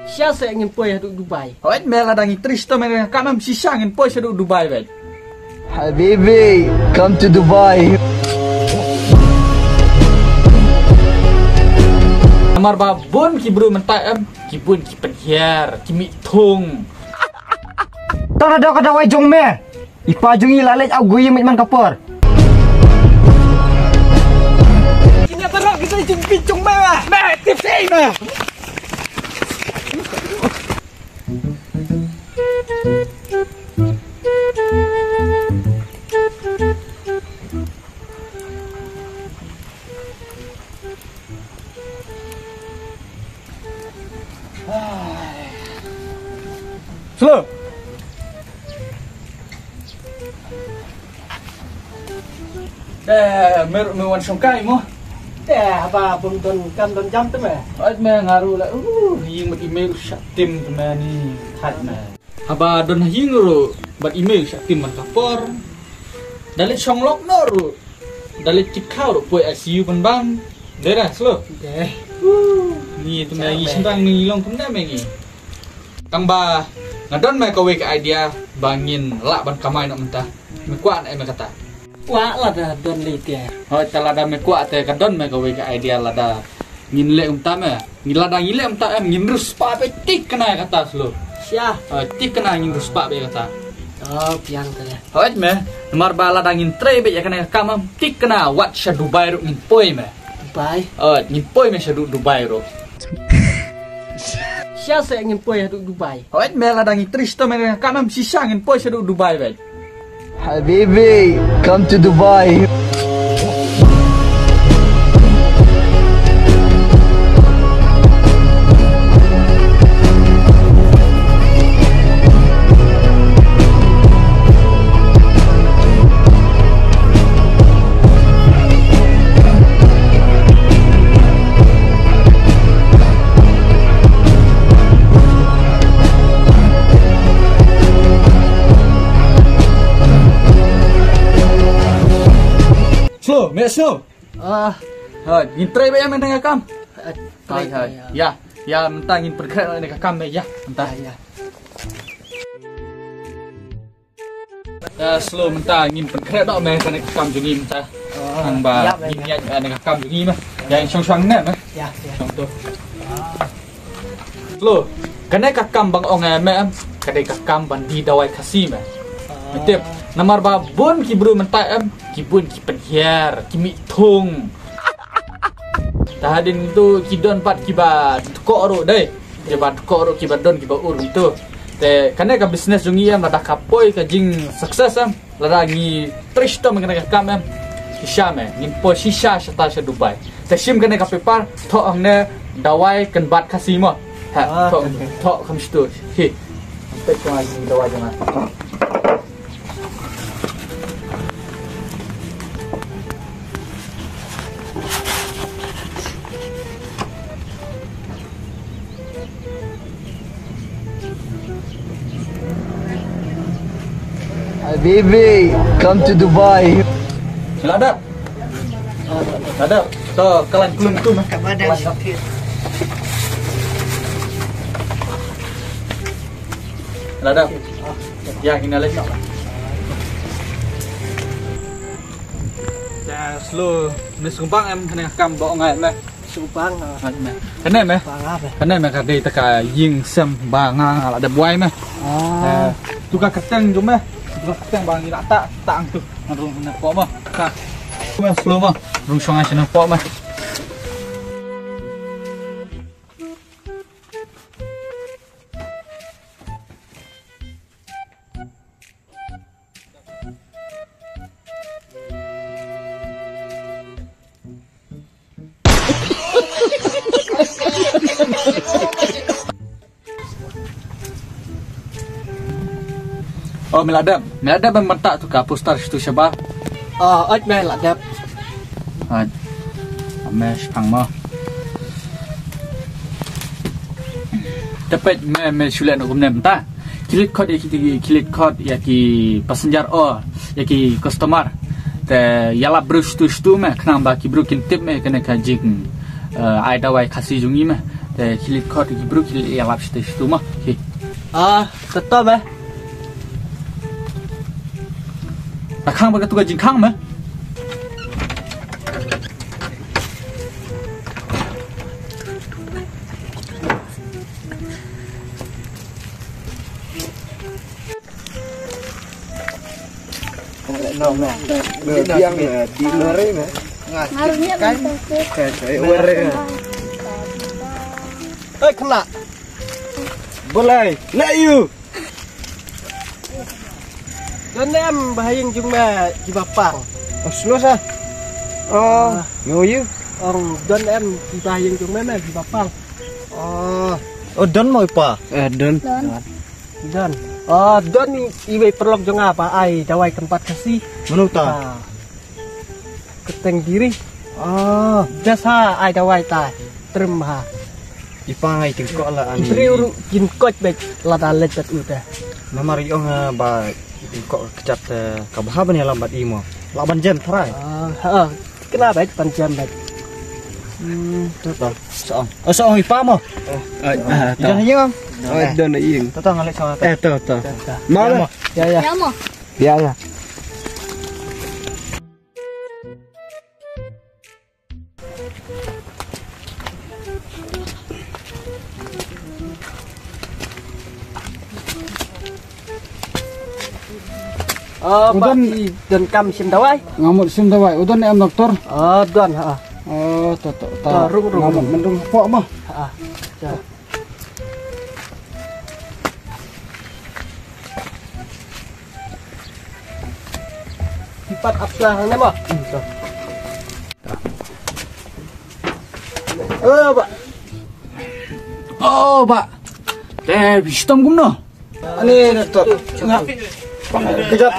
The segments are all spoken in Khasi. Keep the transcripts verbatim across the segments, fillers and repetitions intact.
Shisha ngin poi haduh Dubai. Hooid me, lada ngi trei shitom ïa kane ka kam em, shisha ngin poi shaduh Dubai beit. Habibi, come to Dubai. Namar ba bun ki briew mynta em, ki bun ki pynhiar, ki mih thung. Tang da ka dawai jong me. I pa jong ngi la leit au gui ïa met man ka por. Kine baroh kita jingpynjong me. Me, tip sei me. Slow. Deh, me ruh me wan shongkai mo. Deh, haba bym don kam don jam te me. Ait me, nga ruh la, uh, ïing bad i mei ruh shah tim te me ni, thait me. Haba don ha ïing ruh bad i mei ruh shah tim man ka por. Da leit shong lok noh ruh, da leit kit khaw ruh poi I C U pynban. Dei da, Slow? Dei. Uh, ngi te me, ngi shynrang ngi long kumne me ngi. Tang ba nga don me kawei ka idea ba ngin lah ban kamai noh mynta. Me kwah ne em me kata? Kwah, lada don lei te. Hooid, te lada me kwah te ka don me kawei ka idea, lada ngin leh kumta me. Ngi, lada ngi leh kumta em, ngin riewspah beit, thikna ïa kata, Slow. Shisha. Hooid, thikna, ngin riewspah beit ïa kata. Oh, biang te. Hooid me, namar ba lada ngin trei beit ïa kane ka kam em, thikna, wat sha Dubai ruh ngin poi me. Dubai? Hooid, ngin poi me shaduh Dubai ruh. Shisha ngin poi haduh Dubai. Hooid me, lada ngi trei shitom ïa kane ka kam em, shisha ngin poi shaduh Dubai beit. Habibi, come to Dubai. Slow, me Slow. Ah. Hooid, ngin trei beit ïa me kane ka kam. Ah, trei, hooid, hooid. Ïa, ïa, mynta ngin pynkhreh noh ïa kane ka kam me, ïa, mynta. Ïa, ïa. Ïa, Slow, mynta ngin pynkhreh noh me kane ka kam jong ngi mynta. Ah, nang ba ïa, ngin ïa, ïa, kane ka kam jong ngi me. Ïa, shong shong ne me. Ïa, ïa. Shong tu. Slow, kane ka kam ba nga ong ïa me em, ka dei ka kam ban die dawai Khasi me. Me tip, namar ba bun ki briew mynta em, ki bun ki pynhiar, ki mih thung. Te hadien tu ki don pat kiba dkoh ruh dei. Kiba dkoh ruh, kiba don kiba ur tu. Te kane ka business jong ngi em, lada ka poi ka jing success em, lada ngi trei shitom ïa kane ka kam em, shisha me, ngin poi shisha shata sha Dubai. Te shim kane ka paper, thoh hangne dawai kynbat Khasi mo. Ha, ah, thoh, okay, thoh kham shitu. Hi. Peit kane ka dawai jong nga. Habibi, come to Dubai. Ladap. Ladap. To, kalan klum tu mah. Ladap. Ya, kine leh. Ya, slow. Ni sumbang em kane kam ba ong ai meh. Sumbang, ah. Kane meh. Sumbang apa? Kane meh ka dei ta ka ïing sem ba nga nga la dep wai meh. Ah. Eh, tu ka kyrteng jong meh. Tu ka kyrteng ba ngi la ta, ta ang tu. Nga rung na pok meh. Ka. Meh slow meh. Rung shong ai sha na pok meh. Oh, me la dep. Me la dep ban mynta tu ka poster shitu shaba. Oh, ot me la dep. Ot. Ame shipang mo. Te peit me, me shu leh noh kumne mynta. Ki leit khot ïa ki, ki leit khot ïa ki passenger, oh, ïa ki customer. Te ïalap briew shitu shitu me, khnang ba ki briew kin tip me kane ka jing, eh, ai dawai Khasi jong ngi me. Te ki leit khot ki briew ki leit ïalap shatei shatei mo. Ki. Ah, to to me. Ta khang ba katu ka jingkhang me. No, no. Biang, eh, di lore, eh. Ngarnya kan. Kan, eh, ore, eh. Oi, kena. Boleh. Nak you. Don em ba ha ïing jong me jubab pang. Oh, slow sa. Oh, no you. Ong don em ba ha ïing jong me me jubab pang. Oh. Oh, don mo i pa. Eh, don. Don. Don. Ah, don iwei paralok jong nga ba ai dawai kynpat Khasi. Mano ta? Ah. Kyrteng Diri. Ah. Jasa ai dawai ta. Trem ha. I pa nga i tyngkhuh la ani. Briew ruh jingkoit beit lada leit bad u te. Namar i ong, ah, ba i tyngkhuh kjat, eh, ka bha ban ïalam bad i mo. Lah ban jem trai. Ah, ha. Kena beit, pan jam beit. Hmm, to to. Sa ong. Oh, sa ong i pa mo. Eh, ah, to. Don ha ïing. Oh, don ha ïing. To to, nga leit sa ong. Eh, to to. Ma mo. Ya ya. Ya mo. Ya ya. Ah, u don, ba i don kam shim dawai. Nga mut shim dawai. U don em doktor? Ah, don ha. Oh, to to to. Ah, rung rung. Nga mut mendung pok mah. Ha. Ja. Empat apla ne mah. Hmm, to. Oh, ba. Oh, ba. Te phi shitom kumno? Ani doktor. Nga. Kejap.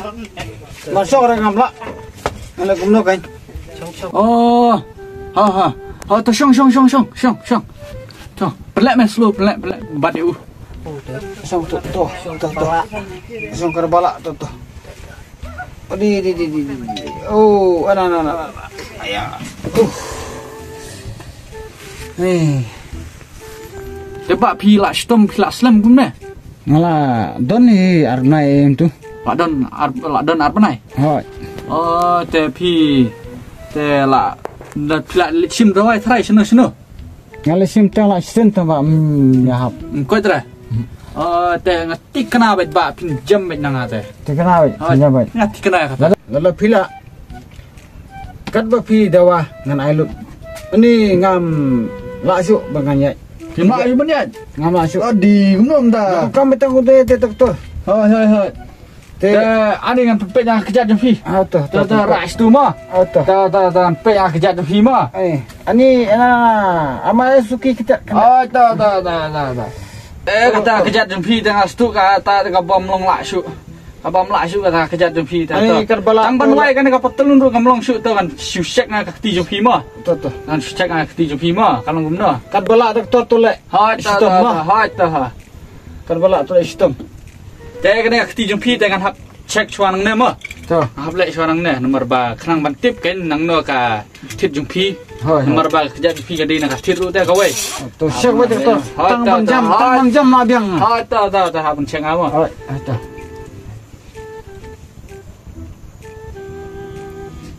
Masuk orang ngamla. Ala kumno kan? Oh. Ha ha. Ha to shong shong shong shong shong shong. To, pynleh me slow, pynleh, pynleh. Bat u. Shong to to. To to. Shong karbala to to. Oh, di di di di di. Oh, ana ana ana. Aya. Uh. Hey. Te ba phi la shitom phi la slem kumne? Nga la don hi ar bnai em tu. La don ar, la don ar bnai? Hoi. Oh, te phi, te la, da phi la shim dawai trai shano shano? Nga la shim tang la shim tang ba, mm, nga hap. Mm, koi trai? Mm. Oh, te nga thikna beit ba phin jem beit na nga te. Thikna beit, hoi, phin jem beit. Nga thikna ka. Lada, lada phi la. Katba phi dawa ngan ai lut. Ani ngam lah shuh ba ngan ïaid. Phim lah shuh ban ïaid? Ngam lah shuh. Adi, kumno mynta? Kam beit tang u te, te doktor. Hoi, hoi, hoi. Te, te ani ngan pynpeit ïa ka kjat jong phi. Ah, to, to, to, to, to. Rah shuh tu mo. Ah, to. To, to, to, peit ïa ka kjat jong phi mo. Eh, ani, ana, ama suki kjat kena. Ah, to, to, to, to, to. Eh, kata ka kjat jong phi te nga shu ka, ta ka bym long lah shuh. Ka bym lah shuh kata ka kjat jong phi te. Ani, to. Karbala. Tang ban wai kane ka patlun ruh kam long shuh te ngan shu check nga ka kti jong phi mo. To, to. Ngan shu check nga ka kti jong phi mo. Ka long kumno. Karbala doktor tu leh. Hoi, to, to, to, hoi, to, ha. Karbala tu leh shitom. Te kane ka kti jong phi te ngan hap check shuwa nangne mo. To. Hap leh shuwa nangne, namar ba khnang ban tip kein nangno ka thied jong phi. Hoi, hoi. Namar ba ka kjat jong phi ka dei na ka thied ruh te kawei. To, check wei te to. Hoi, tang ban jam, tang ban jam na biang. Hoi, to, to, to, hap ban check nga mo. Hoi, hoi, to.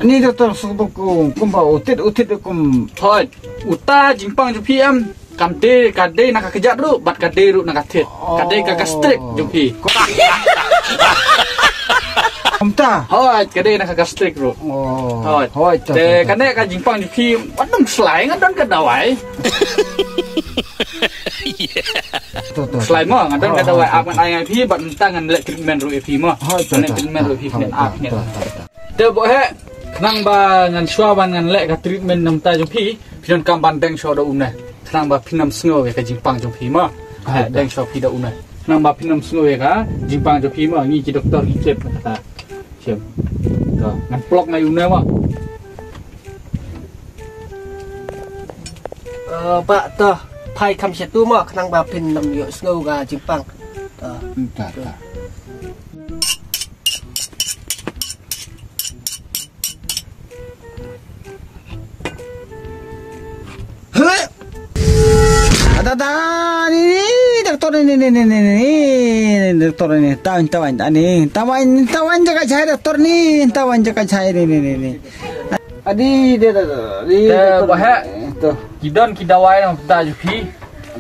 Ani doktor suk bok kum, kumba u thied, u thied kum. Hoi, uta jingpang jong phi em. Kam dei, ka dei na ka kjat ruh, bad ka dei ruh na ka thied. Ka dei ka gastric jong phi. Kumta? Hoi, ka dei na ka gastric ruh. Oh. Hoi. Hoi, to, te to, to. Kane ka jingpang jong phi, wat nym slai, nga don ka dawai. To, to, to. Slai mo, nga don ka dawai, ap ngan ai ngai phi, bad mynta ngan leh treatment ruh ïa phi mo. Hoi, to, to. Ngan leh treatment ruh ïa phi, hoi, to, to, to. Te bo he, khnang ba ngan shuwa ban ngan leh ka treatment namar ta jong phi, phi donkam ban deng shuwa da une. Khnang ba phin ym sngew ïa ka jingpang jong phi mo. Hoi, to. Deng shuwa phi da une. Khnang ba phin ym sngew ïa ka jingpang jong phi mo, ngi ki doktor ngi tip kata. Shem. To, ngan plok ngai une mo. Eh, ba to, phai kham sha tu mo, khnang ba phin ym ïoh sngew ka jingpang. To. Ta, ta. Ada, ada, ni, ni, doktor ni, ni, ni, doktor ni, tawan, tawan, ani, tawan, tawan jaga jahai doktor ni, tawan jaga jahai ni, ni, ni, ni. Adi, de, de, de, di, Te, doktor bah, ni, to. Ki don ki dawai nang da ju phi.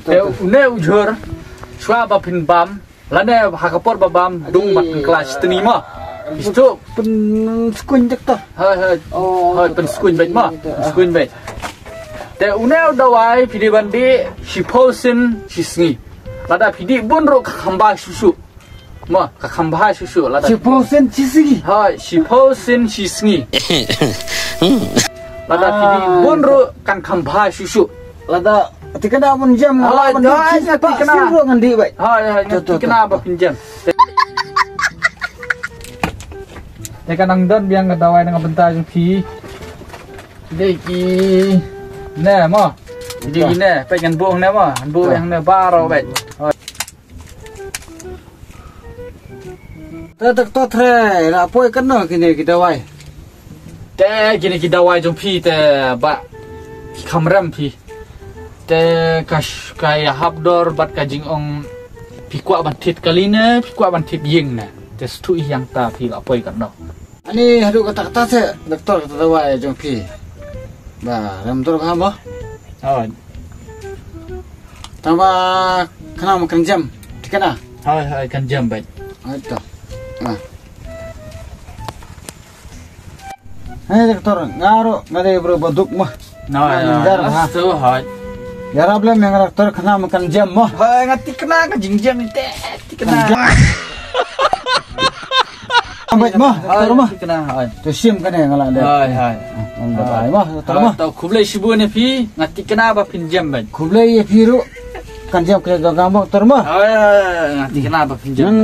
To, Te, to. Une ujur, shuwa ba phin bam, lane ha ka por ba bam, dung Adi, ba phin klas tni ma. Istu. Pyn skuin doktor. Hai, hai. Oh, Hai, doktor. Pyn skuin bait ma. Adi, to. Pyn skuin bait. Te une u dawai phi dei ban dih shiphew sien shi sngi. Lada phi dih bun ruh ka kham bha shuh shuh. Mo, ka kham bha shuh shuh lada. Shiphew sien shi sngi. Hoi, shiphew sien shi sngi. Lada phi dih Ah, bun ruh kan kham bha shuh shuh. Lada tikna bun jam, Hoi, lada bun hoi, jam, ngat tikna. Sien ruh ngan dih bai. Hoi, hoi, To, ngat to, tikna to. Ba pynjem. Te ka nang don biang ka dawai na ka bynta jong phi. Dei ki ne mo. Dei ki ne, peit ngan buh ne mo, ngan buh To. Yang ne baroh peit. Te doktor Tre, la poi katno kine ki dawai? Te kine ki dawai jong phi te ba ki kham rem phi. Te ka sh-, ka ïahap dor bad ka jingong phi kwah ban thied kali ne, phi kwah ban thied ïing ne. Te shu ïa ta phi la poi katno. Ani haduh katta katta seh doktor kata dawai jong phi. Ba rem dor ka mo. Hoi. Tang ba khnang kan jem. Thikna. Hoi, hoi, kan jem beit. Hoi to. Ah. Hei doktor, nga ruh nga dei briew ba duk mo. Hoi, Nga hoi. Jar ha. Astu hoi. Ïarap lem ïa nga doktor khnang kan jem mo. Hoi, nga thikna ka jingjem ni te. Thikna. Ambet mo, Hoi, doktor mo. Thikna hoi. To shim kane nga la dei. Hoi, hoi. Ambet Hoi. Ai mo, doktor mo. Hoi, to khublei shibun ïa phi, nga thikna ba phin jem beit. Khublei ïa phi ruh. Kan jem kane ka gam mo, doktor mo. Hoi, hoi, hoi, nga thikna ba phin jem. Ngan,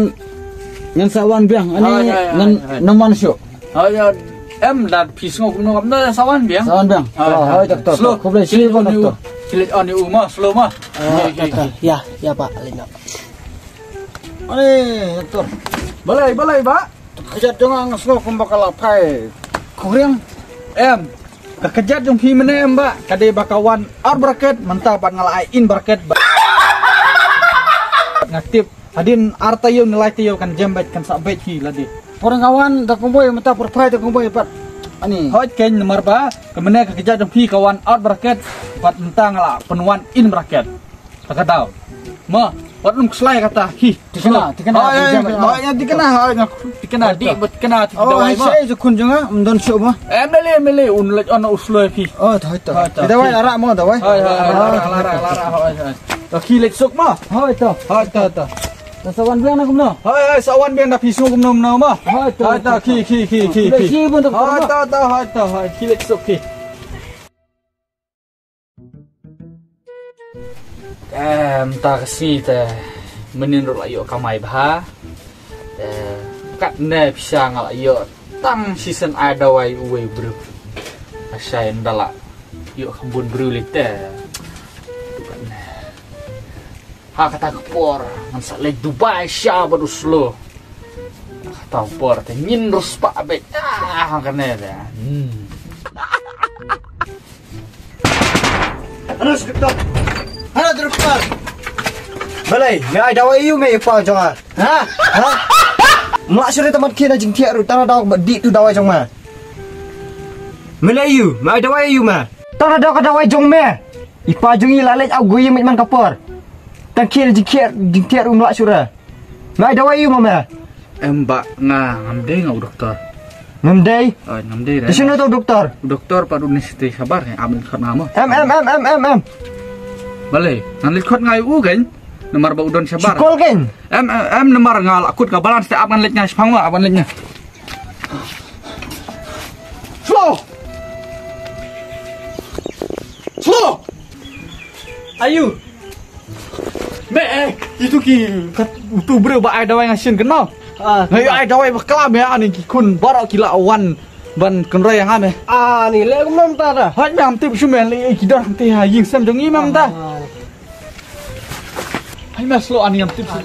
ngan sa wan biang, ani Hoi, hoi, hoi, ngan hoi. Ngan man shuh. Hoi, hoi. Em da phi sngew kumno kumno sa wan biang. Sa wan biang. Hoi, Oh, hoi. Hoi, doktor. Slow. Khublei Kilit shibun on ïa u. Doktor. Kilit on ïa u mo, slow mo. Ah, Okey, okey, doktor. okey. Ya, ya, Pak Lino. Ani, doktor. Balei, balei, ba? Ka kjat jong nga nga sngew kumba ka la phai khuriang. Em, ka kjat jong phi mynne em ba, ka dei ba ka wan out bracket, mynta pat nga la ai in bracket ba. Nga tip, hadien ar taïew ne lai taïew kan jem beit kan sa beit hi lade. Por nga wan da kumwei mynta por phai da kumwei pat. Ani. Hoi kein namar ba, ka mynne ka kjat jong phi ka wan out bracket, pat mynta nga la pynwan in bracket. Ka ka daw. Ma, wat lum kslai kata. Hi. Tikna, tikna, Hoi, hoi, tikna. Hoi, ya, tikna, hoi, nga tikna, di, bat kena, tik Oh, dawai, hai ma. Sai ju kun jong nga, mdon shu ma. Eh, mele, mele, un lek on u sloi phi. Oh, thoi to. Hoi, to. Dawai ara mo, dawai. Hoi, hoi, hoi, Ah, lara, lara, lara, hoi, hoi. To, ki lek suk ma. Hoi to. Hoi, to, to. To sa wan biang na kumno? Hoi, hoi, sa wan biang na phi suk kumno, kumno ma. Hoi to. Hoi, to, ki, ki, ki, ki, Ki ki. Ki bun to. Hoi, to, to, hoi, to, hoi, ki lek suk ki. Em, ta ka sngi te, mynnin ruh la ïoh kamai bha. Te, katne pisa nga la ïoh tang shisien ai dawai uwei u briew. Ashai ynda la ïoh kham bun briew lei te. Katne. Ha kata ka por ngan sa leit Dubai sha bad u Slo. Kata ka por te ngin ruh spah beit. Ah, ha kane te. Hmm. Hello, doktor. Hello, doktor. Balei, me ai dawai ïa u me ïa pa jong nga? Ha? Ha? Mlak shuh re tamat khie na jingthiah ruh tang da dawai ba dih tu dawai jong me. Me leh ïa u, me ai dawai ïa u me. Tang da dawai ka dawai jong me. I pa jong i la leit au gui mit man ka por. Tang khie na jingthiah, jingthiah ruh mlak shuh re. Me ai dawai ïa u ma me. Em ba nga ngam dei nga u doktor. Ngam dei? Oi, ngam dei re. Te shano to u doktor? U doktor pat u ngi siti shabar ne am khot nga mo. Em em em em em em. Balei, ngan leit khot nga ïa u kein. Namar ba u don shabar. Shikol kein. Em em em namar nga la kut ka balance te ap ngan leit nga shipang ma ap ngan leit nga. Slow. Slow. Ayu. Me, eh, itu ki, kat, utu briew ba ai dawai nga shin kynmaw. Ah, nga ai dawai ba klam ïa ani ki khun baroh ki la wan ban kynroi ïa nga me. Ah, ni leh kumno mynta da? Hoi me am tip shu me leh ki don hangte ha ïing sem jong ngi me mynta. Ah. Hoi me slow ani am tip shu.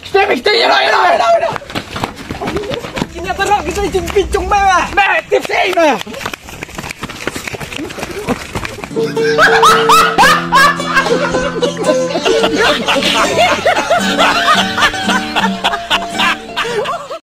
Stay me stay ïa ïa ïa. Kine baroh kita jingpit jong me. Me tip sih me.